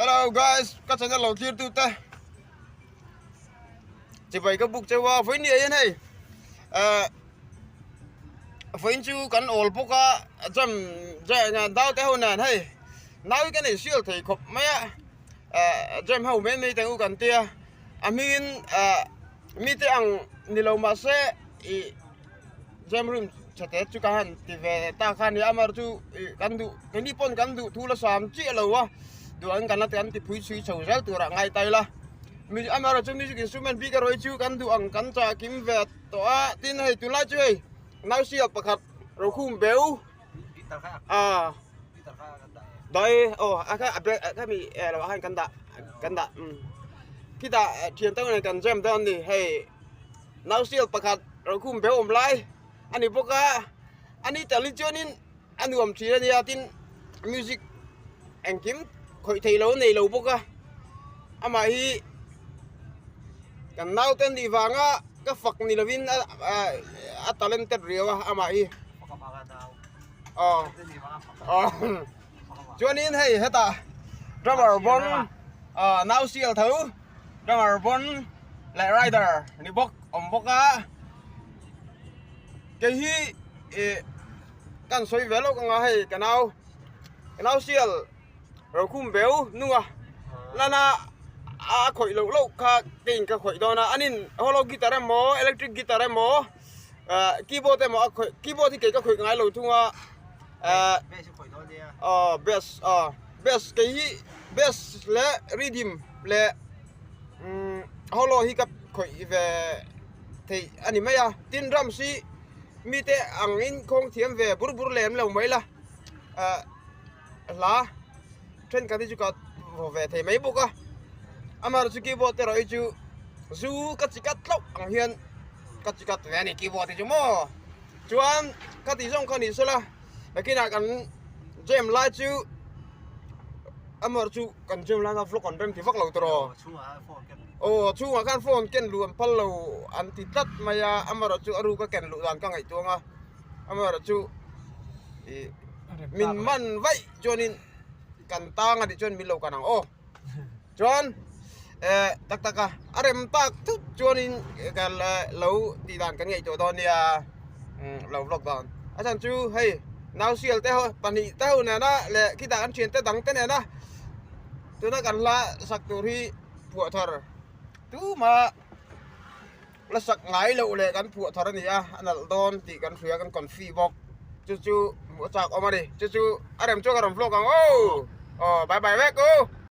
Hello guys, ka channel lo thlir tu te. Chibai ka buk chewa vawiin ni hian hei eh vawiin chu kan awl bawk a jam dau te ho nen hei nau hi ka nei sial thei khawp mai a eh jam ho mai mai te u kan tia a hmingin eh mite ang ni lo mahse ih jam room tha te chu ka han ti ve ta kha nia amar chu ih kan duh keini pawn kan duh thu la sam chiah lo a duh ang kan la kan ti phui chhui chho zel turah ngai ta ila mi amar chu music instrument bik erawh hi chu kan duh ang kan chah kim ve tawh a tin hei tunlai chu hei nausial pakhat rokhum beu a dai aw a kha a bag a khami eh lohah khan kan dah kan dah umm khitah thian te kan jam dawn a ni hei. Nausial pakhat rokhum beu awm lai a ni bawk a, a ni tel hi chuanin a nuam thin a nia tin music engkim khawih theih loh a nei lo bawk a, amah hi kan naute nih vanga ka fak ni lovin a talented riau a amah hi aw aw chuanin hei hetah drummer bon ah nausial tho. Drummer bon leh rider ni bawk awm bawk a kei hi ih kan sawi ve lawk anga hei ka nau ka nau sial rokhum beu nunga lana a khawih loh loh kha keiin ka khawih dawn a anin hollow guitar emaw electric guitar emaw ah keyboard emaw a khawih keyboard hi kei ka khawih ngai lo thung a ah aw bass aw bass kei hi bass leh rhythm leh umm hollow hi ka khawih ve theih a ni mai a tin drums hi mite angin khawng thiam ve bur bur lem lo mai la ah hla thenkhat hi chu ka vaw ve thei mai bawk a amaherawhchu keyboard erawh hi chu zu ka chi kat hlauh ang hian ka chi kat ve a ni keyboard hi chu maw chuan ka tih zawng kha ni sela nakinah kan jam lai chu amaherawhchu kan jam lai kha vlog an rem ti vak lo tawh aw chhungah khan phone ken luh an phal lo an ti tlat mai a amaherawhchu a ruka ken luh dan ka ngaihtuah ang a. Amaherawhchu ih min man vaih chuanin kan tang a nih chuan min lo kan ang aw. Chuan eh tak tak a a rem tak thut chuanin kan lo tih dan kan ngaihtuah dawn nia umm lo vlog dawn. A chhan chu hei nausial te ho pahnih te ho nena leh khitah an thiante dang te nena tuna kan hla sak tur hi phuah thar tumah. La sak ngai loh leh kan phuah thar a ni a, a nalh dawn tih kan hria kan confi bawk. Chu chu hmuh a chak awm a ni. Chu chu a rem chuan ka rawn vlog ang aw. Aw bye bye vek u.